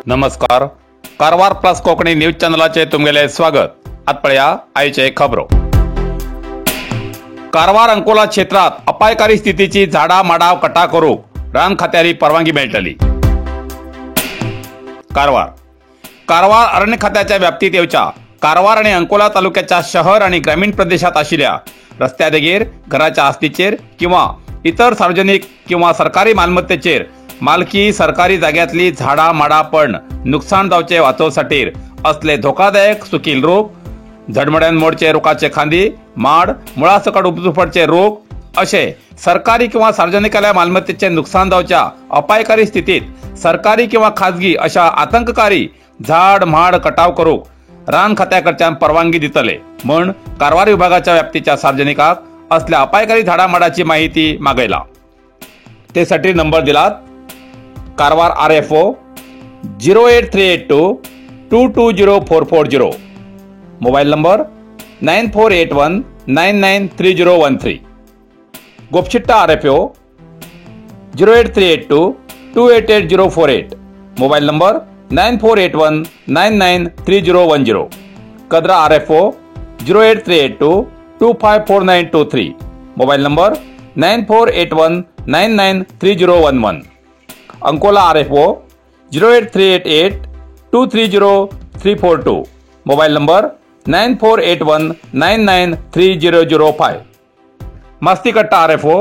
नमस्कार, Karwar plus Konkani news चॅनलाचे तुमगेले स्वागत. आत पळया आयचे खबरो. कारवार अंकोला क्षेत्रात अपायकारी स्थितीची झाडा माडा कटा करूक रान खात्यारी परवानगी मेळटली. कारवार कारवार अरण्य खात्याच्या व्याप्तीत येवच्या कारवार आणि अंकोला तालुक्याच्या शहर आणि ग्रामीण प्रदेशात आशिल्ल्या रस्त्या देगेर, घराच्या आस्तीचेर किंवा इतर सार्वजनिक किंवा सरकारी मालमत्तेचेर मालकी सरकारी जाग्यातली झाडा माडा पण नुकसान जावचे वाचोवसाठीर असले धोकादायक सुकील रोग, झडमड्यान मोडचे रोखाचे खांदी माड, मुळासकट उपजू पडचे रोग असे सरकारी किंवा सार्वजनिकाल्या मालमत्तेचे नुकसान जावच्या अपायकारी स्थितीत सरकारी किंवा खाजगी अशा आतंककारी झाड माड कटाव करूक रान खात्याकडच्यान परवानगी दितले म्हण कारवार विभागाच्या व्याप्तीच्या सार्वजनिकाक असल्या अपायकारी झाडा माडाची माहिती मागयला. त्यासाठी नंबर दिलात Karwar RFO 08382 220440, mobile number 9481 993013. Gopshitta RFO 08382 288048, mobile number 9481 993010. Kadra RFO 08382 254923, mobile number 9481 993011. Ankola RFO 08388 230342, mobile number 9481 993005. Mastikatta RFO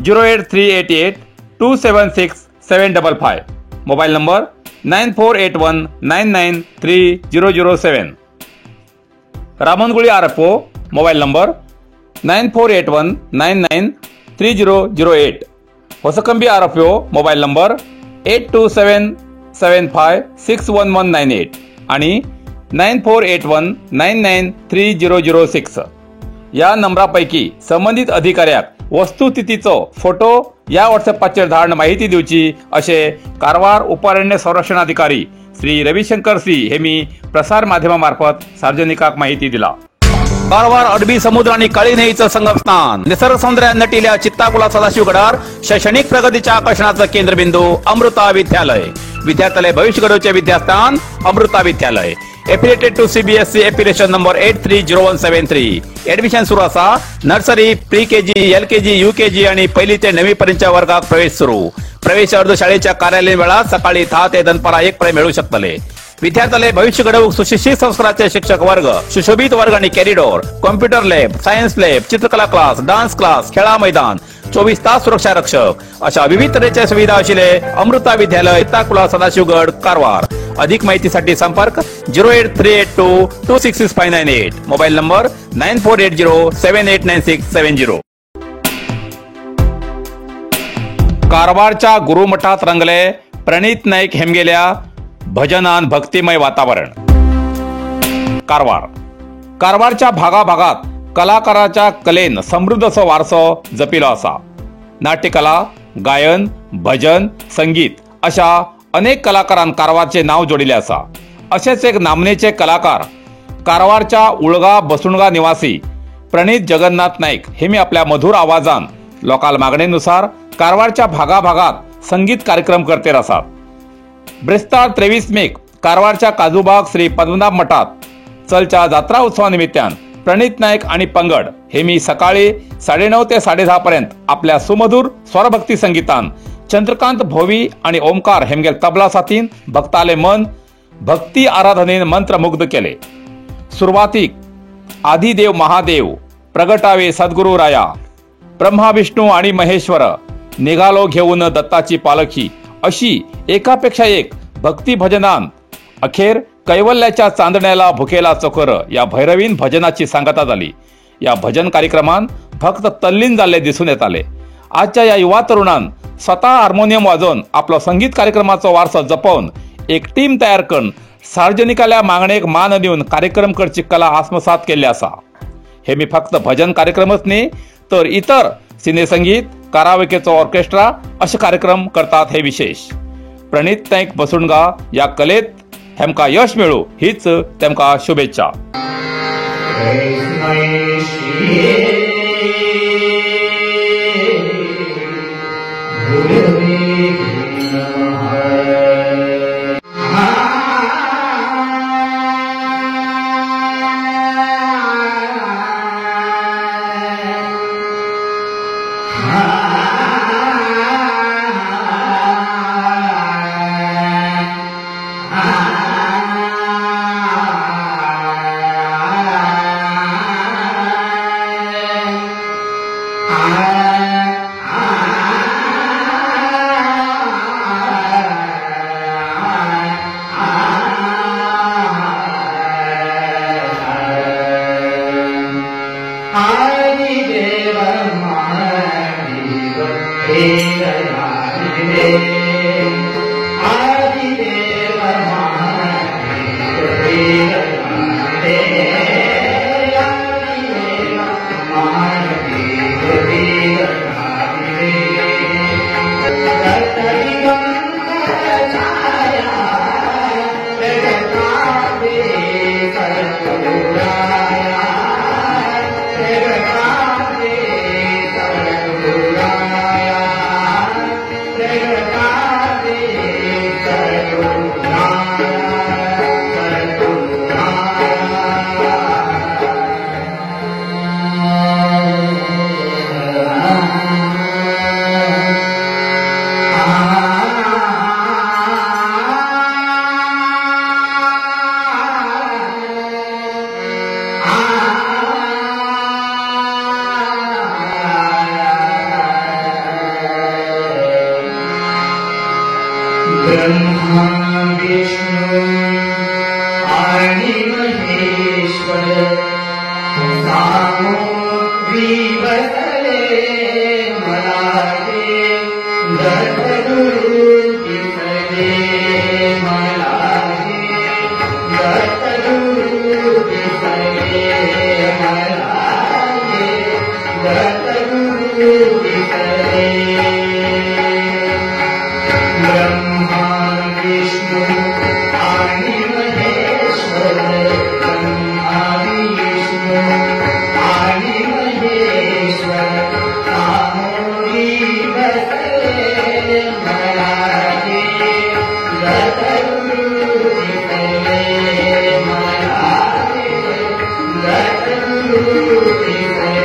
08388 276755, mobile number 9481 993007. Ramanguli RFO mobile number 9481 993008. Hosakambi RFO mobile number 82775 61198 आणि 9481 993006. या नंबरापैकी संबंधित अधिकाऱ्याक वस्तुस्थितीचो फोटो या व्हॉट्सअपाचेर धाडून माहिती दिवची अशे कारवार उपअरण्य संरक्षणाधिकारी श्री रविशंकर सी हे मी प्रसार माध्यमामार्फत सार्वजनिकाक माहिती दिला. कारवार अरबी समुद्र आणि काळी न्हंयेचं संगमस्थान, निसर्ग सौंदर्यान नटिल्या चित्ताकुला सदाशिवगडार शैक्षणिक प्रगतीच्या आकर्षणाचं केंद्रबिंदू अमृता विद्यालय. विद्यार्थ्यालय भविष्य घडवचे विद्यास्थान Amrita Vidyalaya. Affiliated to CBSE affiliation number 830173. Admission सुरू असा. Nursery, pre KG, LKG, UKG आणि पहिली ते 9वी पर्यंतच्या वर्गात प्रवेश सुरू. प्रवेश अर्ज शाळेच्या कार्यालयीन वेळात सकाळी 10 ते दनपारा 1 पर्यंत मिळू शकतले. विद्यार्थ्याले भविष्य घडवूक सुशिक्षित संस्काराचे शिक्षक वर्ग, सुशोभित वर्ग आणि corridor, computer lab, science lab, चित्रकला क्लास, डान्स क्लास, खेळा मैदान, 24 तास सुरक्षा रक्षक अशा विविध तऱ्हेच्या सुविधा असलेले अमृता विद्यालय, चित्ताकुला, सदाशिवगड, कारवार. अधिक माहितीसाठी संपर्क 08382 266598, मोबाईल नंबर 9480 789670. कारवारच्या गुरुमठात रंगले प्रणीत नाईक हेमगेल्या भजनान भक्तिमय वातावरण. कारवार कारवारच्या भागाभागात कलाकाराच्या कलेन समृद्ध असो वारसो जपिलो असा. नाट्यकला, गायन, भजन, संगीत अशा अनेक कलाकारान कारवारचे नाव जोडिले असा. असेच एक नामनेचे कलाकार कारवारच्या उळगा बसुणगा निवासी प्रणीत जगन्नाथ नाईक हे मी आपल्या मधुर आवाजान लोकाल मागणीनुसार कारवारच्या भागाभागात संगीत कार्यक्रम करते असात. ब्रेस्तार 23 मेक कारवारच्या काजूबाग श्री पद्मनाभ मठात चलच्या जात्रा उत्सवानिमित्तान प्रणीत नाईक आणि पंगड हे मी सकाळी 9:30 ते 10:30 पर्यंत आपल्या सुमधुर स्वरभक्ती संगीतान चंद्रकांत भोवी आणि ओमकार हेमगेल तबला साथीन भक्ताले मन भक्ती आराधनेन मंत्रमुग्ध केले. सुरुवातीक आदिदेव महादेव प्रगटावे सद्गुरु राया, ब्रह्मा विष्णू आणि महेश्वर निघालो घेऊन दत्ताची पालखी अशी एकापेक्षा एक भक्ती भजनान अखेर कैवल्याच्या चांदण्याला भुकेला चोकर या भैरवीन भजनाची सांगता झाली. या भजन कार्यक्रमान भक्त तल्लीन झाले दिसून येत आले. आजच्या या युवा तरुणान स्वतः हार्मोनियम वाजवून आपलो संगीत कार्यक्रमाचो वारसो जपवून एक टीम तयार करून सार्वजनिकाल्या मागणेक मान दिवन कार्यक्रम करची कला आत्मसात केल्ली आसा. हे मी फक्त भजन कार्यक्रमच न्ही तर इतर सिनेसंगीत, कारावकेचो ऑर्केस्ट्रा असे कार्यक्रम करतात हे विशेष. प्रणीत नाईक बसुणगा या कलेत हेमका यश मेळू हीच तेमका शुभेच्छा. गुरवे नमः। ब्रह्मा विष्णु आणि महेश्वर, ब्रह्मा विष्णु आणि महेश्वर, आमोरी बसले मला ते दत्तगुरु दिसले, मला ते दत्तगुरु दिसले.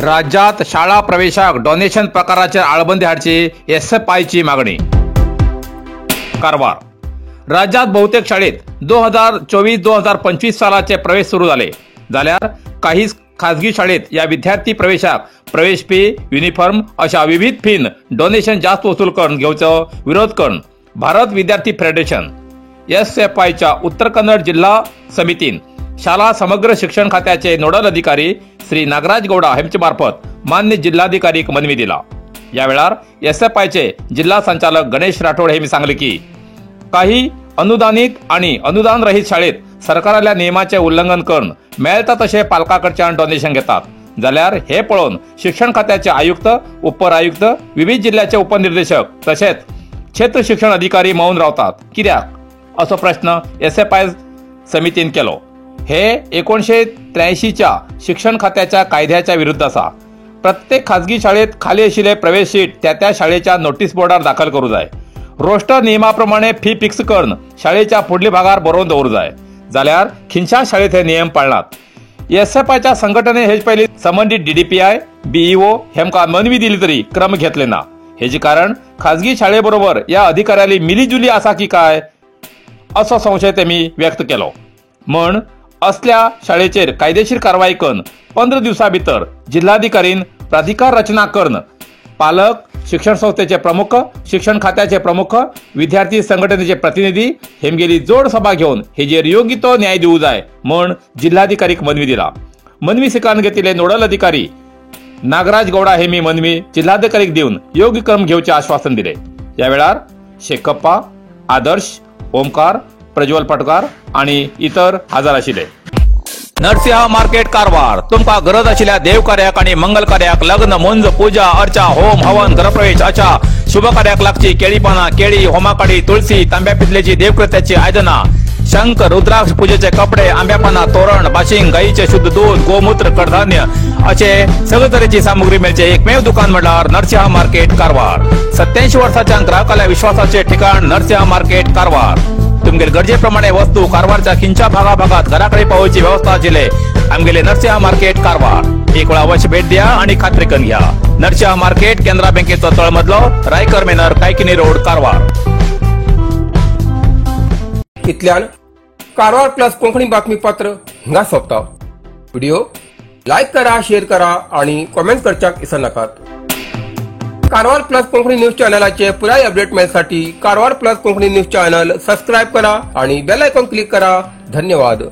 राज्यात शाळा प्रवेशाक डोनेशन प्रकाराचेर आळबंदी हाडची एसएफआयची मागणी. कारवार राज्यात बहुतेक शाळेत 2024-2025 सालाचे प्रवेश सुरू झाले जाल्यार काही खाजगी शाळेत या विद्यार्थी प्रवेशाक प्रवेश फी, युनिफॉर्म अशा विविध फीन डोनेशन जास्त वसूल करून घेवचो विरोध करून भारत विद्यार्थी फेडरेशन एसएफआयच्या उत्तर कन्नड जिल्हा समितीन शाळा समग्र शिक्षण खात्याचे नोडल अधिकारी श्री नागराज गौडा हेमचे मार्फत मान्य जिल्हाधिकारीक मनवी दिला. या वेळार एसएफआयचे जिल्हा संचालक गणेश राठोड हेमी सांगले की काही अनुदानित आणि अनुदान रहित शाळेत सरकाराल्या नियमाचे उल्लंघन करून मेळता तशे पालकाकडच्यान डोनेशन घेतात जाल्यार हे पळोवन शिक्षण खात्याचे आयुक्त, उपर आयुक्त, विविध जिल्ह्याचे उपनिर्देशक तशेंच क्षेत्र शिक्षण अधिकारी मौन रावतात कित्याक असो प्रश्न एसएफआय समितीन केलो. हे 1983च्या शिक्षण खात्याच्या कायद्याच्या विरुद्ध आसा. प्रत्येक खाजगी शाळेत खाली आशिल्ले प्रवेश शीट त्या त्या शाळेच्या नोटीस बोर्डार दाखल करू जाय. रोस्टर नियमाप्रमाणे फी फिक्स करून शाळेच्या फुडल्या भागार बरोवन दवरू जाय जाल्यार खिंच्या शाळेत हे नियम पाळनात. एसएफआयच्या संघटने हेच पयलीं संबंदीत डीडीपीआय, बीईओ हेमकां मनवी दिली तरी क्रम घेतले ना. हेजे कारण खाजगी शाळे बरोबर या अधिकाऱ्याली मिलीजुली आसा की काय असो संशय तेमी व्यक्त केलो. म्हण असल्या शाळेचेर कायदेशीर कारवाई करून 15 दिवसां भितर जिल्हाधिकारीन प्राधिकार रचना करून पालक, शिक्षण संस्थेचे प्रमुख, शिक्षण खात्याचे प्रमुख, विद्यार्थी संघटनेचे प्रतिनिधी हेमगेली जोड सभा घेवन हेजेर योग्य तो न्याय दिवू जाय म्हण जिल्हाधिकारीक मनवी दिला. मनवी स्विकारून घेतिल्ले नोडल अधिकारी नागराज गौडा हेमी मनवी जिल्हाधिकारीक दिवन योग्य क्रम घेवचे आश्वासन दिले. या वेळार शेखप्पा, आदर्श, ओमकार, प्रज्वल पटकार आणि इतर हजर आशिल्ले. नरसिंह मार्केट कारवार तुमकां गरज आशिल्ल्या देव कार्याक आणि मंगल कार्याक, लग्न, मुंज, पूजा अर्चा, होम हवन, घरप्रवेश अशा शुभ कार्याक लागची केळी पानां, केळी, होमाकाडी, तुळसी, तांब्या पितलेची देवकृत्याची आयदनां, शंख, रुद्राक्ष, पूजेचे कपडे, आंब्या पानां, तोरण, बाशिंग, गायीचे शुद्ध दूध, गोमूत्र, कडधान्य असे सगळे तरेची सामुग्री मेळचे एकमेव दुकान म्हणल्यार नरसिंह मार्केट कारवार. 87 वर्साच्या ग्राहकाल्या विश्वासाचे ठिकाण नरसिंह मार्केट कारवार. तुमगेले गरजेप्रमाणे वस्तू कारवारच्या खिंच्या भागाभागात घराकडे पावोवची व्यवस्था आशिल्ले आमगेले नरसिंह मार्केट कारवार. एक वेळा अवश्य भेट द्या आणि खात्री करून घ्या. नरसिंह मार्केट, केनरा बँकेचो तळमजलो, रायकर मेनर, कायकिनी रोड, कारवार. इतल्यान कारवार प्लस कोंकणी बातमीपत्र हांगा सोंपता. व्हिडिओ लायक करा, शेअर करा आणि कॉमेंट करच्याक विसरनाकात. कारवार प्लस कोंकणी न्यूज चॅनलाचे पुराय update मेळसाठी Karwar plus Konkani news channel subscribe करा आणि बेल आयकॉन क्लिक करा. धन्यवाद.